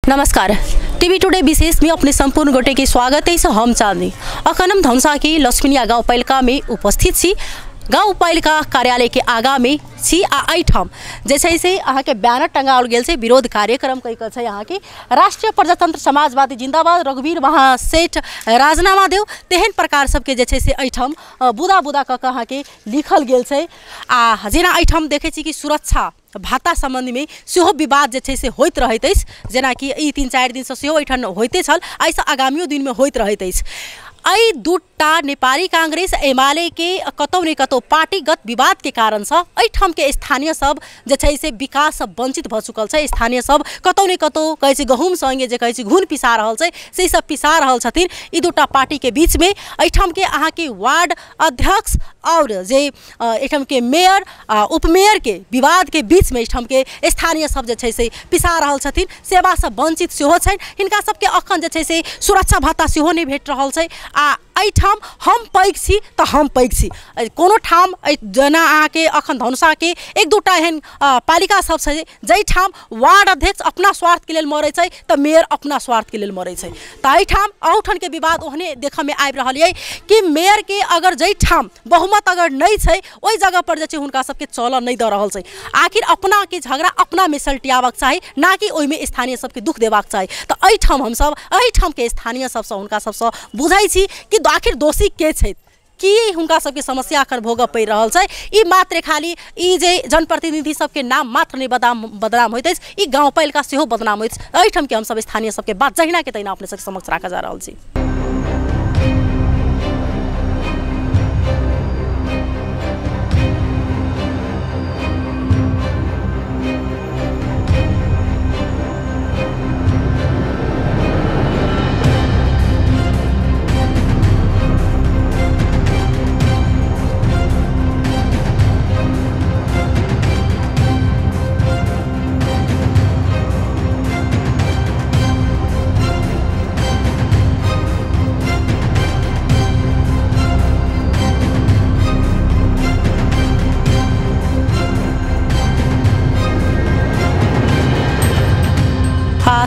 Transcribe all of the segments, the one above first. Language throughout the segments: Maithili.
नमस्कार, टीवी टुडे विशेष में अपने संपूर्ण गोटे के स्वागत है। हम चांदनी अखन हम धनुषा के लक्ष्मीनिया गाउँपालिका में उपस्थित छी। गाउँपालिका कार्यालय के आगा में छी आ एहिठाम जे छै से अहाँके बैनर टंगाओल गेल छै, विरोध कार्यक्रम कहि कऽ छै। अहाँके राष्ट्रीय प्रजातंत्र समाजवादी जिंदाबाद, रघुवीर महासेठ राजीनामा देव, तेहन प्रकार सबके जे छै से एहिठाम बुदा बुदा कऽ कऽ अहाँके लिखल गेल छै। आ जेना एहिठाम देखै छी कि सुरक्षा भत्ता सम्बन्धमे सेहो विवाद जे छै से होइत रहैत अछि, जेनाकि ई 3-4 दिनसँ सेहो एहिठाम होइते छल, एहिसँ आगामियो दिनमे होइत रहैत अछि। एहि दूटा नेपाली कांग्रेस एमाले के कतौ ने कतौ पार्टीगत विवाद के कारणसँ एहिठाम के स्थानीय सब जे छै से विकाससँ वंचित भऽ चुकल छै। स्थानीय सब कतौ ने कतौ कहै छै गहूँम संगे जे कहै छै घुन पिसा रहल छै, से सब पिसा रहल छथिन। ई दूटा पार्टीके बीचमे एहिठाम के अहाँके वार्ड अध्यक्ष और जे एहिठाम के मेयर आ उपमेयर के विवाद के बीचमे एहिठाम के स्थानीय सब जे छै से पिसा रहल छथिन, सेवासँ वंचित सेहो छनि। हिनका सबके अखन जे छै से सुरक्षा भत्ता सेहो नहि भेट रहल छै। आ एहिठाम हम पैघ छी तऽ हम पैघ छी, कोनो ठाम जेना अहाँके अखन धनुषाके 1-2टा एहन पालिका सब छै जाहिठाम वार्ड अध्यक्ष अपना स्वार्थके लेल मरै छै तऽ मेयर अपना स्वार्थके लेल मरै छै। तऽ एहिठाम अहुठामके विवाद ओहने देखऽमे आबि रहल यऽ कि मेयरके अगर जाहिठाम बहुमत अगर नहि छै ओहि जगहपर जे छै हुनका सबके चलऽ नहि दऽ रहल छै। आखिर अपनाके झगड़ा अपनामे सलटियाबक चाही, ना कि ओहिमे स्थानीय सबके दुख देबाक चाही। तऽ एहिठाम हमसब एहिठामके स्थानीय सबसँ हुनका सबसँ बुझै छी कि आखिर दोषी के छै, की हुनका सबके समस्या अखन भोगऽ पड़ि रहल छै। ई मात्र खाली ई जे जनप्रतिनिधि सबके नाम मात्र नहि बदनाम होइत अछि, ई गाउँपालिका सेहो बदनाम होइत अछि। एहिठामके हमसब स्थानीय सबके बात जहिना के तहिना अपने सबके समक्ष राखऽ जा रहल छी।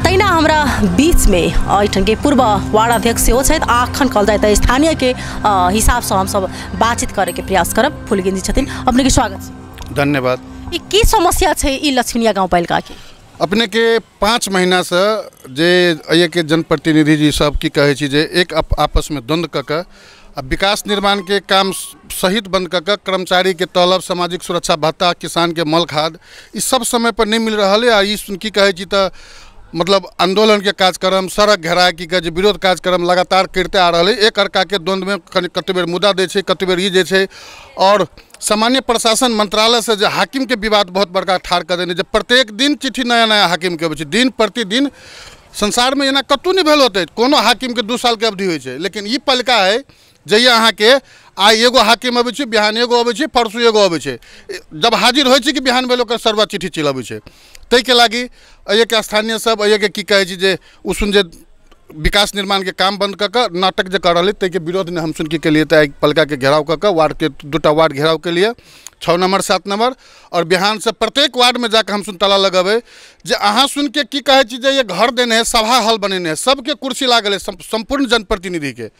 तहिना हमरा बीचमे एहिठामके पूर्व वार्ड अध्यक्ष सेहो छथि। आ अखन कहल जाय तऽ स्थानीयके हिसाबसँ हमसब बातचीत करैके प्रयास करब। फुलगिन जी छथिन, अपनेके स्वागत छै। धन्यवाद। ई की समस्या छै ई लक्ष्मीनिया गाउँपालिकाके? अपने के 5 महीनासँ जे एहिके जनप्रतिनिधि जी सब की कहै छी जे एक आपसमे द्वंद्व कऽ कऽ आ विकास निर्माणके काम सहित बंद कऽ कऽ कर्मचारीके तलब, सामाजिक सुरक्षा भत्ता, किसानके मल खाद ई सब समय पर नहि मिल रहल है। आ ई सुन की कहै छी तऽ मतलब आंदोलन के कार्यक्रम, सड़क घेरा की कहै छै विरोध कार्यक्रम लगातार करिते आ रहल है। एक अर्का के द्वंद्वमे कते बेर मुद्दा दै छै, कते बेर ई जे छै। और सामान्य प्रशासन मंत्रालय से जे हाकिम के विवाद बहुत बड़का ठाढ़ कऽ देने जे प्रत्येक दिन चिट्ठी नया नया हाकिम के अबै छै। दिन प्रतिदिन संसारमे एना कतहु नहि भेल होतै, कोनो हाकिमके 2 सालके अवधि होइ छै, लेकिन ई पालिका है जहिया अहाँके आइ एगो हाकिम अबै छै, बिहान एगो अबै छै, परसू एगो अबै छै, जब हाजिर होइ छै कि बिहान भेल ओकर सरवा चिट्ठी चलि अबै छै। ताहिके लागि एहिके स्थानीय सब एहिके की कहै छै जे ओ सुन जे विकास निर्माणके काम बंद कऽ कऽ नाटक जे कऽ रहल है ताहिके विरोधमे हम सुन की केलिए तऽ पालिकाके घेराव कऽ कऽ वार्डके 2टा वार्ड घेराव केलिए, 6 नंबर 7 नंबर। और बिहानसँ प्रत्येक वार्डमे जाकऽ हम सुन ताला लगेबै जे अहाँ सुनके की कहै छी जे ये घर देने है, सभा हॉल बनेने है, सबके कुर्सी लागल है, सम्पूर्ण जनप्रतिनिधिके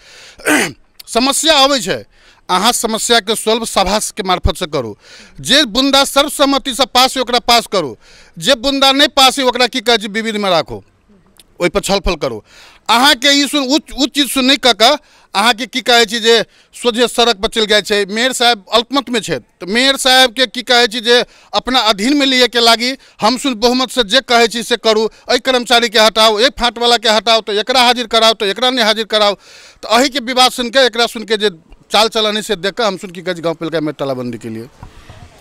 समस्या अबै छै। अहाँ समस्याके सोल्व सभाके मार्फतसँ करू। जे बुन्दा सर्वसम्मतिसँ पास होइ ओकरा पास करू, जे बुन्दा नहि पास होइ ओकरा की कहै छै विविधमे राखू, ओहिपर छलफल करू। अहाँके ई सुन ओ चीज सुन नहि कऽ कऽ अहाँके की कहै छी जे सोझे सड़कपर चलि जाइ छै। मेयर साहेब अल्पमतमे छथि तऽ मेयर साहेबके की कहै छी जे अपना अधीनमे लिएके लागि हम सुन बहुमतसँ जे कहै छी से करू, एहि कर्मचारीके हटाउ, एहि फाँटवलाके हटाउ, तऽ एकरा हाजिर कराउ, तऽ एकरा नहि हाजिर कराउ। तऽ एहिके विवाद सुनिके एकरा सुनिके जे चाल चलन है से देख कऽ हम सुन की कहै छी गाउँपालिकामे तालाबन्दी के लिए।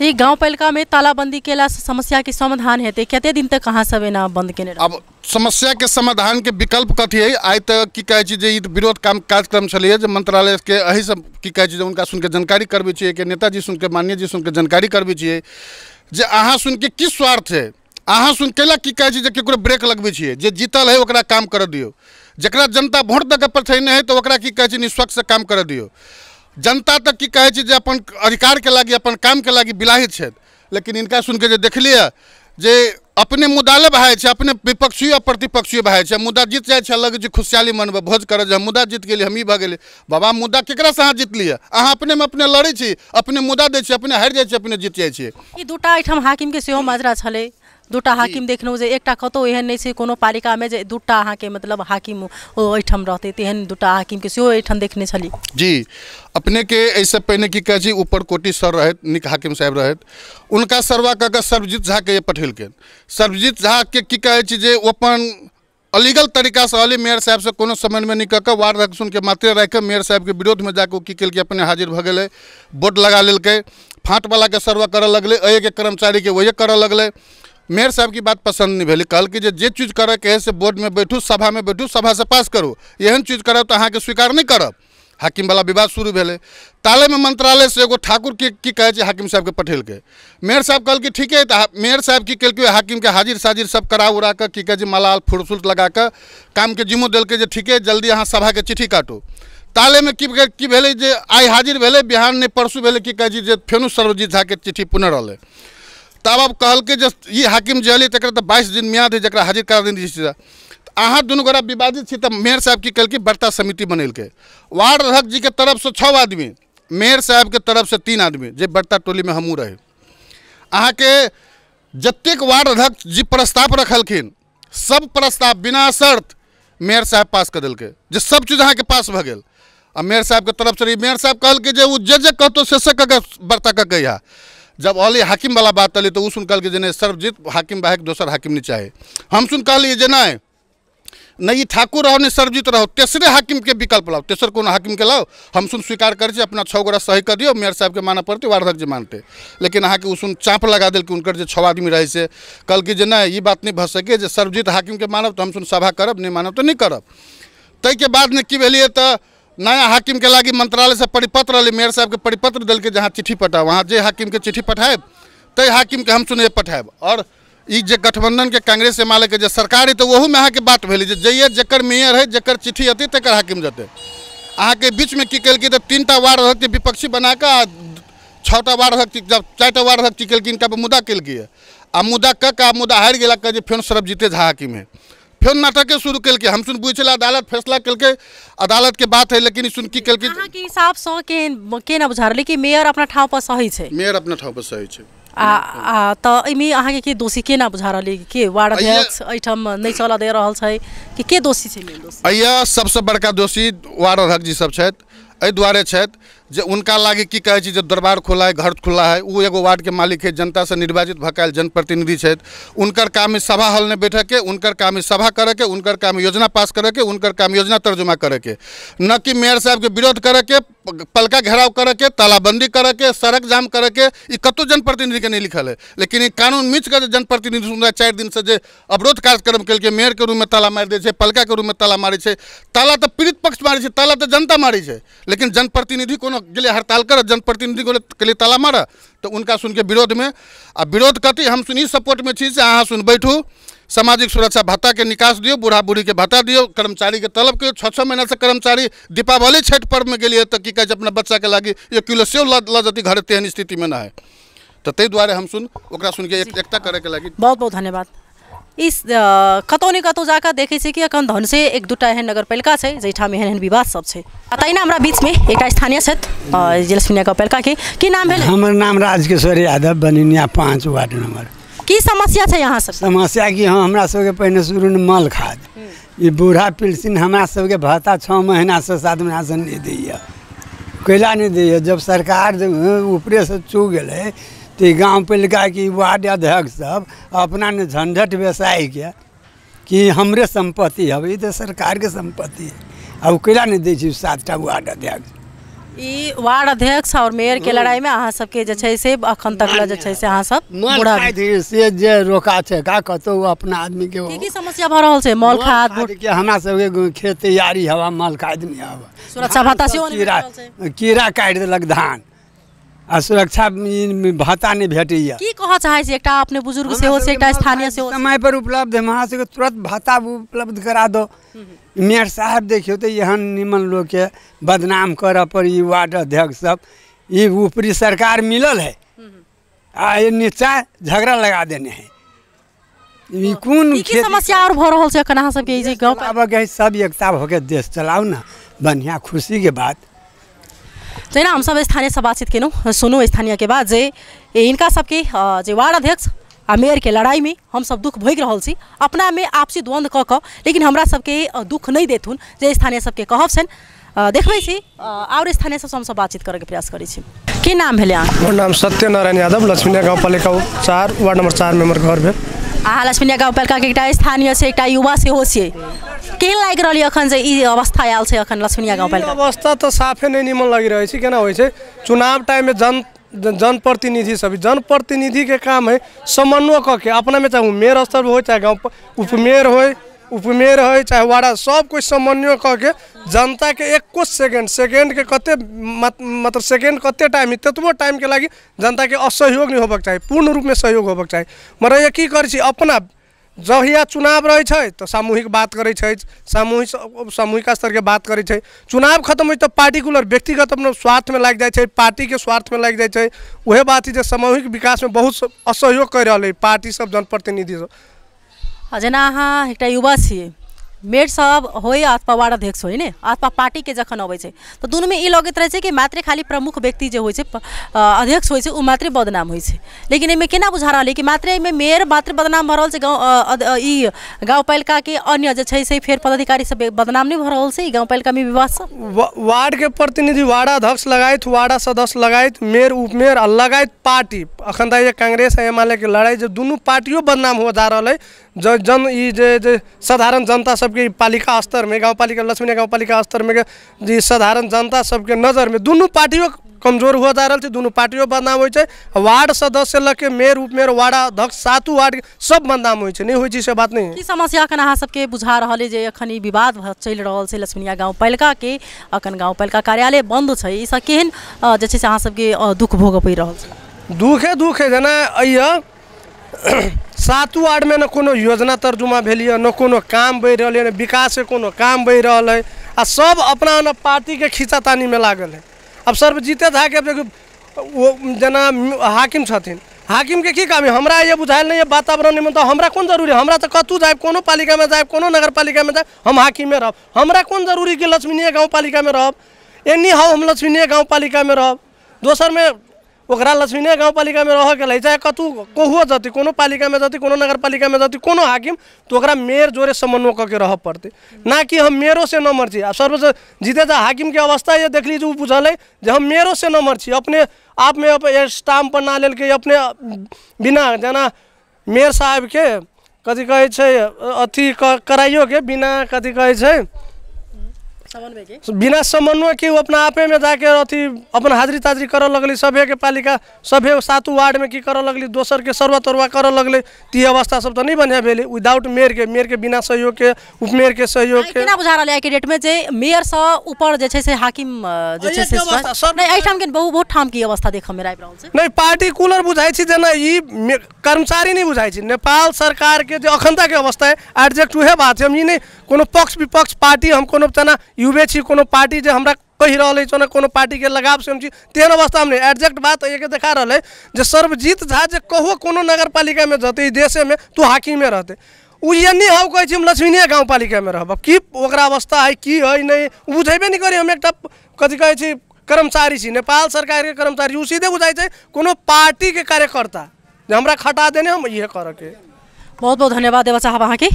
ई गाउँपालिकामे तालाबंदी केला से समस्या के समाधान हेतै? कते दिन तक अहाँ सब एना बंद केने रहब? अब समस्या के समाधान के विकल्प कथी है? आइ तऽ की कहै छी जे ई विरोध काम कार्यक्रम छलैए जे मंत्रालय के एहि सब की कहै छी जे हुनका सुनके जानकारी करबै छियै कि नेताजी सुनके माननीय जी सुनके जानकारी करबै छियै जे अहाँ सुनके की स्वार्थ है, अहाँ सुन केला की कहै छी जे केकरो ब्रेक लगबै छियै, जे जीतल है ओकरा काम करऽ दियौ, जकरा जनता वोट दऽ कऽ पठेने है तऽ ओकरा की कहै छी निष्पक्ष से काम करऽ दियौ। जनता तक की कहै छी जे अपन अधिकारके लागि अपन कामके लागि बिलाहित छथि, लेकिन इनका सुनके जे देखलियै जे अपने मुद्दा ले भए छै, अपने विपक्षी आ प्रतिपक्षी भए छै, मुद्दा जीत जाइ छै, लगै छै खुशहाली मनबै, भोज करऽ जे मुद्दा जीत गेली, हम ई भऽ गेली। बाबा मुद्दा केकरासँ अहाँ जीतलियै? अहाँ अपनेमे अपने लड़ै छी, अपने मुद्दा दै छी, अपने हारि जाइ छी, अपने जीत जाइ छी। ई दूटा एहिठाम हाकिमके सेहो माजरा छलै। दूटा हाकिम देखलहुँ जे एकटा कतहु एहन नहि छै कोनो पालिकामे जे दूटा अहाँके मतलब हाकिम ओहिठाम रहतै, तेहन दूटा हाकिमके सेहो एहिठाम देखने छली। जी अपनेके एहिसँ पहिने की कहै छी, ऊपर कोटि सर रहथि, नीक हाकिम साहेब रहथि, हुनका सरवा कऽ कऽ सर्वजीत झाके पठेलखिन। सर्वजीत झाके की कहै छी जे ओ अपन अलीगल तरीकासँ अली मेयर साहेबसँ कोनो समन्वय नहि कऽ कऽ वार्ड अध्यक्षके मात्रे राखि कऽ मेयर साहेबके विरोधमे जाकऽ ओ की केलकै, अपने हाजिर भऽ गेलै, बोर्ड लगा लेलकै, फाँटवलाके सर्वा करऽ लगलै, एहिके कर्मचारीके वही करऽ लगलै। मेयर साहब की बात पसंद नहीं भेलै, कहलकै जे चीज करऽके है से बोर्डमे बैठू, सभामे बैठू, सभासँ पास करू, एहन चीज करब तऽ अहाँके स्वीकार नहि करब। हाकिमवला विवाद शुरू भेलै। तालेमे मंत्रालयसँ एगो ठाकुरके की कहै छै हाकिम साहबके पठेलकै। मेयर साहब कहलकै ठीके है, तऽ मेयर साहब की केलकै, हाकिमके हाजिर साजिर सब करा उरा कऽ की कहै छै मलाल फुरसुल लगा कऽ कामके जिम्मो देलकै जे ठीके जल्दी अहाँ सभाके चिट्ठी काटू। तालेमे की भेलै जे आइ हाजिर भेलै, बिहान नहि परसू भेलै की कहै छै जे फेनो सर्वजीत झाके चिट्ठी पुनः रहलै। तब आब कहलकै जे ई हाकिम जे अयलै तकरा तऽ 22 दिन मियाद है जकरा हाजिर करा देने छी, अहाँ दुनू गोरा विवादित छी। तऽ मेयर साहब की केलकै, वार्ता समिति बनेलकै। वार्ड अध्यक्ष जीके तरफसँ 6 आदमी, मेयर साहबके तरफसँ 3 आदमी, जे वार्ता टोलीमे हमहूँ रही। अहाँके जतेक वार्ड अध्यक्ष जी प्रस्ताव रखलखिन सब प्रस्ताव बिना शर्त मेयर साहब पास कऽ देलकै, जे सब चीज अहाँके पास भऽ गेल। आ मेयर साहबके तरफसँ रही, मेयर साहब कहलकै जे ओ जे जे कहतौ से कऽ कऽ वार्ता कऽ कऽ। जब अली हाकिम वाला बात अली तो ओ सुन कहलकै जे नहि सर्वजीत हाकिम बाहक दोसर हाकिम नहीं चाहे। हम सुन कहलियै जे नहि नहि ई ठाकुर रहो नहि सर्वजीत रहो, तेसरे हाकिमके विकल्प लाओ, तेसर कोनो हाकिमके लाओ, हम सुन स्वीकार करै छी, अपना 6 गोरा सही कऽ दियौ, मेयर साहबके मानऽ पड़तै, वार्ड अध्यक्ष मानतै। लेकिन अहाँके ओ सुन चाँप लगा देलकै हुनकर जे 6 आदमी रहै से, कहलकै जे नहि ई बात नहि भऽ सकै जे सर्वजीत हाकिमके मानब तऽ हम सुन सभा करब, नहि मानब तऽ नहि करब। ताहिके बादमे की भेलियै तऽ नया हाकिमके लागि मंत्रालयसँ परिपत्र अलै, मेयर साहबके परिपत्र देलकै जे अहाँ चिट्ठी पठाउ, अहाँ जे हाकिमके चिट्ठी पठायब ताहि हाकिमके हम सुनैए पठायब। आओर ई जे गठबंधनके कांग्रेस एमाले के जे सरकार है तऽ ओहूमे अहाँके बात भेलै जे जइए जकर मेयर है जकर चिट्ठी अतै तकर हाकिम जेतै। अहाँके बीचमे की केलकै तऽ 3टा वार्ड अध्यक्ष विपक्षी बना कऽ 6टा वार्ड अध्यक्ष, जब 4टा वार्ड अध्यक्ष केलकै इनका पर मुद्दा केलकै आ मुद्दा कऽ कऽ मुद्दा हारि गेला, कहै जे फेर सर्वजीते झा हाकिम है, फेर नाटके शुरू केलकै। हम सुन बुझ छलै अदालत फैसला केलकै, अदालत के बात है, लेकिन सुन की केलकै। अहाँके हिसाबसँ केना बुझा रहलै कि मेयर अपना ठाव पर सही छै? मेयर अपना ठाव पर सही छै। आ तऽ एहिमे अहाँके के दोषी केना बुझा रहलै के वार्ड अध्यक्ष एहिठाम नहि चलऽ दे रहल छै कि के दोषी छै? मेन दोषी अइया सबसँ बड़का दोषी वार्ड अध्यक्ष जी सब छथि। एहि दुआरे छथि जे उनका लागे की कहै छी जे दरबार खुला है, घर खुला है, ओ एगो वार्डके मालिक है, जनतासँ निर्वाचित भऽ कऽ आयल जनप्रतिनिधि छथि। उनकर काम है सभा हॉलमे बैठकके, उनकर काम है सभा करैके, उनकर काम योजना पास करैके, उनकर काम योजना तर्जुमा करैके, न कि मेयर साहबके विरोध करैके, पलका घेराव करैके, तालाबंदी करैके, सड़क जाम करैके। ई कतहु जनप्रतिनिधिके नहि लिखल है, लेकिन ई कानून मिच कऽ जे जनप्रतिनिधि सुनला 4 दिनसँ जे अवरोध कार्यक्रम केलकै, मेयरके रूममे ताला मारि दै छै, पलकाके रूममे ताला मारै छै, ताला तऽ पीड़ित पक्ष मारै छै, ताला तऽ जनता मारै छै, लेकिन जनप्रतिनिधि कोनो गेलै हड़ताल करऽ, जनप्रतिनिधि के लिए ताला मारऽ, तऽ उनका सुनके विरोधमे आ विरोध कथी हम सुनी सपोर्टमे छी से अहाँ सुन बैठू, सामाजिक सुरक्षा भत्ताके निकास दियौ, बूढ़ा बूढ़ीके भत्ता दियौ, कर्मचारीके तलब के 6-6 महीनासँ कर्मचारी दीपावली छठि पर्वमे गेलियै तऽ की कहै छै अपना बच्चाके लागि 1 किलो सेव लऽ जती घरे, तेहन स्थितिमे नहि है। तऽ ताहि दुआरे हम सुन ओकरा सुनके एकता करैके लागि। बहुत बहुत धन्यवाद। इस कतौ ने कतौ जाकऽ देखै छै कि एखन धनसे 1-2टा एहन नगरपालिका छै जाहिठाम एहन एहन विवाद सब छै। आ तहिना हमरा बीचमे एकटा स्थानीय छथि जे लक्ष्मीनिया गाउँपालिकाके, की नाम भेल? हमर नाम राजकिशोर यादव, बनिनिया 5 वार्ड नंबर। की समस्या छै यहाँ सब? समस्या कि हाँ हमरा सबके पहिने शुरू मल खाद ई बूढ़ा पेंशन हमरा सबके भत्ता 6 महीनासँ 7 महीनासँ नहि दैया, कैला नहि दैया? जब सरकार ऊपरेसँ चू गेलै तऽ गाँव पालिका के वार्ड अध्यक्ष सब अपना ने झंझट बेसाइके कि हमरे सम्पत्ति हवे, ई तऽ सरकारके सम्पत्ति है, आ ओ कैला नहि दै छै 7टा वार्ड अध्यक्ष? ई वार्ड अध्यक्ष और मेयर के लड़ाई में अहाँ सबके जे छै से अखन तक ल जे छै से अहाँ सब मल खाद से जे रोका छै का कतौ अपना आदमी के की की समस्या भऽ रहल छै? मल खाद के हमरा सबके खेत तैयारी हवा मल खाद नहि हवा, सुरक्षा भत्ता सेहो नहि भेट रहल छै, कीड़ा काटि देलक धान आ सुरक्षा भत्ता नहि भेटैया। की कहऽ चाहै छी एकटा अपने बुजुर्ग सेहो छै, एकटा स्थानीय सेहो, समय पर उपलब्ध हमरा सबके तुरंत भत्ता उपलब्ध करा दो। मेयर साहब देखियौ तऽ एहन निमन लोकके बदनाम करऽ पर ई वार्ड अध्यक्ष सब, ई ऊपरी सरकार मिलल है आ ये नीचा झगड़ा लगा देने है। ई कोन की समस्या और भ रहल छै अखन अहाँ सबके ई जे गाँव आबऽ सब एकता भऽ के देश चलाउ ने, बढ़िआँ खुशीके बात। जेना हमसब स्थानीय से बातचीत केलहुँ, सुनू स्थानीय के बात जे हिनका सबके जे वार्ड अध्यक्ष आ मेयर के लड़ाई में हम सब दुख भोगि रहल छी, अपना में आपसी द्वंद्व कऽ कऽ, लेकिन हमरा सबके दुख नहीं देथुन जे स्थानीय सबके कहब छनि। देखबै छी और स्थानीय सबसँ हमसब बातचीत करैके प्रयास करै छी। की नाम भेलै अहाँ? हमर नाम सत्यनारायण यादव, लक्ष्मीनिया गाँवपालिका 4 वार्ड नंबर 4 में हमर घर भेल। अहाँ लक्ष्मीनिया गाँवपालिकाके एकटा स्थानीय छै, एकटा युवा सेहो छियै, केहन लागि रहल अखन जे ई अवस्था आयल छै अखन लक्ष्मीनिया गाँवपालिका? अवस्था तऽ साफे नहि निमन लागि रहल छै। केना होइ छै चुनाव टाइममे जनप्रतिनिधि सब, जनप्रतिनिधिके काम है समन्वय कऽ के अपना में, चाहे मेयर स्तर हो चाहे गाँव उपमेयर हो चाहे वार्ड, सब कोई समन्वय कऽ के जनता के एको सेकेंड के कते मतलब सेकेंड कते टाइम ततबो टाइम के लागि जनता के असहयोग नहीं होबक चाही, पूर्ण रूप में सहयोग होबक चाही। मगर ये की करै छी अपना जहिया चुनाव रहै छै तऽ सामूहिक बात करै छै, सामूहिक स्तरके बात करै छै। चुनाव खत्म होइ तऽ पार्टिकुलर व्यक्तिगत अपना स्वार्थमे लागि जाइ छै, पार्टीके स्वार्थमे लागि जाइ छै। उएह बात है जे सामूहिक विकासमे बहुत असहयोग करि रहल है पार्टी सब, जनप्रतिनिधि सब। जेना अहाँ एकटा युवा छियै, मेयर सब होइ अथवा वार्ड अध्यक्ष होइ ने अथवा पार्टीके जखन अबै छै तऽ दुनूमे ई लगैत रहै छै कि मात्रे खाली प्रमुख व्यक्ति जे होइ छै अध्यक्ष होइ छै ओ मात्रे बदनाम होइ छै, लेकिन एहिमे केना बुझा रहल है कि मात्रे एहिमे मेयर मात्र बदनाम भऽ रहल छै, गाँव ई गाँवपालिकाके अन्य जे छै से फेर पदाधिकारी सब बदनाम नहि भऽ रहल छै ई गाँवपालिकामे विवादसँ? वार्डके प्रतिनिधि वार्ड अध्यक्ष लगायत वार्ड सदस्य लगायत मेयर उपमेयर आ लगायत पार्टी, अखन तऽ कांग्रेस आ एमाले के लड़ाई जे दुनू पार्टियो बदनाम हुआ जा रहल है। जन ई जे साधारण जनता सबके पालिका स्तर में गाँवपालिका लक्ष्मीनिया गाँवपालिका स्तर में जे साधारण जनता सबके नजर में दुनू पार्टियो कमजोर हुआ जा रहल छै, दुनू पार्टियो बदनाम होइ छै। वार्ड सदस्य लऽ के मेयर उपमेयर वार्ड अध्यक्ष सातू वार्ड सब बदनाम होइ छै, नहि होइ छै से बात नहीं है। की समस्या अखन अहाँ सबके बुझा रहल है जे अखन ई विवाद चलि रहल छै लक्ष्मीनिया गाँवपालिका के, अखन गाँवपालिका कार्यालय बंद छै, ई सब केहन जे छै से अहाँ सबके दुख भोगऽ पड़ि रहल छै? दुखे दुख है। जेना अइया सातू वार्डमे न कोनो योजना तर्जुमा भेल यऽ, न कोनो काम बढ़ि रहल यऽ, न विकासके कोनो काम बढ़ि रहल है, आ सब अपना अपना पार्टीके खींचातानीमे लागल है। अब सर्वजीते झाके ओ जेना हाकिम छथिन, हाकिमके की काम है? हमरा ये बुझायल नहीं है वातावरण नहीं, तऽ हमरा कोन जरूरी? हमरा तऽ कतहु जायब, कोनो पालिकामे जायब, कोनो नगरपालिकामे जायब, हम हाकिमे रहब। हमरा कोन जरूरी कि लक्ष्मीनिया गाँवपालिकामे रहब? एनी how हम लक्ष्मीनिया गाँवपालिकामे रहब, दोसरमे ओकरा लक्ष्मीनिया गाँवपालिकामे रहऽके लै चाहे कतहु कहुओ जतै, कोनो पालिकामे जतै, कोनो नगरपालिकामे जतै, कोनो हाकिम, तऽ ओकरा मेयर जोरे समन्वय कऽ के रहऽ पड़तै, ना कि हम मेयरो से नम्बर छी। आ सर्वसँ जीते जा हाकिमके अवस्था ये देखली जे ओ बुझल है जे हम मेयरो से नम्बर छी, अपने आपमे स्टाम्प बना लेलकै अपने बिना जेना मेयर साहबके कथी कहै छै अथी कराइयोके बिना कथी कहै छै बिना समन्वय के अपना आपे में जाके अथी अपन हाजिरी ताजरी करऽ लगली, सभे के पालिका सभे सातू वार्ड में की करऽ लगली, दोसर के सरवा तोरवा करऽ लगलै। ती अवस्था सब तऽ नहीं बढ़िया भेलै विदाउट मेयर के, मेयर के बिना सहयोग के, उपमेयर के सहयोग के। केना बुझा रहल है के डेट में जे मेयर सँ ऊपर जे छै से हाकिम जे छै से नहीं एहिठाम के बहुत ठाम की अवस्था देखऽ मे आबि रहल छै। नहीं पार्टिकुलर बुझाइ छै जेना ई कर्मचारी नहीं बुझाइ छै नेपाल सरकार के जे अखन तक के अवस्था है, एडजेक्ट उहे बात छै। हम ई नहीं कोनो पक्ष विपक्ष पार्टी, हम कोनो जना युवे छी, कोनो पार्टी जे हमरा कहि रहल अछि ने कोनो पार्टीके लगाव से हम छी, तेहन अवस्था हम नहीं। एडजेक्ट बात एके देखा रहल है जे सर्वजीत झा जे कहो कोनो नगरपालिकामे जतै देशेमे तू हाकिमे रहतै, ओ एनी how कहै छी हम लक्ष्मीनिया गाँवपालिकामे रहब, की ओकरा अवस्था है की है नहीं ओ बुझेबे नहीं करी। हम एकटा कथी कहै छी कर्मचारी छी, नेपाल सरकारके कर्मचारी, ओ सीधे बुझाइ छै कोनो पार्टीके कार्यकर्ता जे हमरा खटा देने हम इहे करऽके। बहुत बहुत धन्यवाद देवा चाहब अहाँके।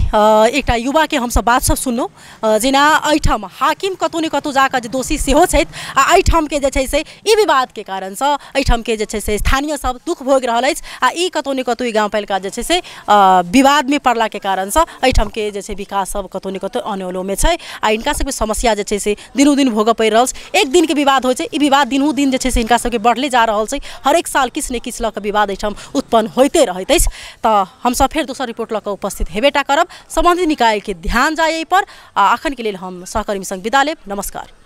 एकटा युवाके हमसब बात सब सुनलहुँ, जेना एहिठाम हाकिम कतहु ने कतहु जाकऽ जे दोषी सेहो छथि आ एहिठामके जे छै से ई विवादके कारणसँ एहिठामके जे छै से स्थानीय सब दुख भोगि रहल अछि आ ई कतहु ने कतहु ई गाँवपालिका जे छै से विवादमे पड़लाके कारणसँ एहिठामके जे छै विकास सब कतहु ने कतहु अनौलोमे छै आ हिनका सबके समस्या जे छै से दिनोदिन भोगऽ पड़ि रहल छै। एक दिनके विवाद होइ छै, ई विवाद दिनोदिन जे छै से हिनका सबके बढ़ले जा रहल छै, हरेक साल किछु ने किछु लऽ कऽ विवाद एहिठाम उत्पन्न होइते रहैत अछि। तऽ हमसब फेर दोसर रिपोर्ट लऽ कऽ उपस्थित हेबेटा करब। सम्बन्धित निकायके ध्यान जाय एहि पर आ अखन के लेल हम सहकर्मी संग विदा लेब। नमस्कार।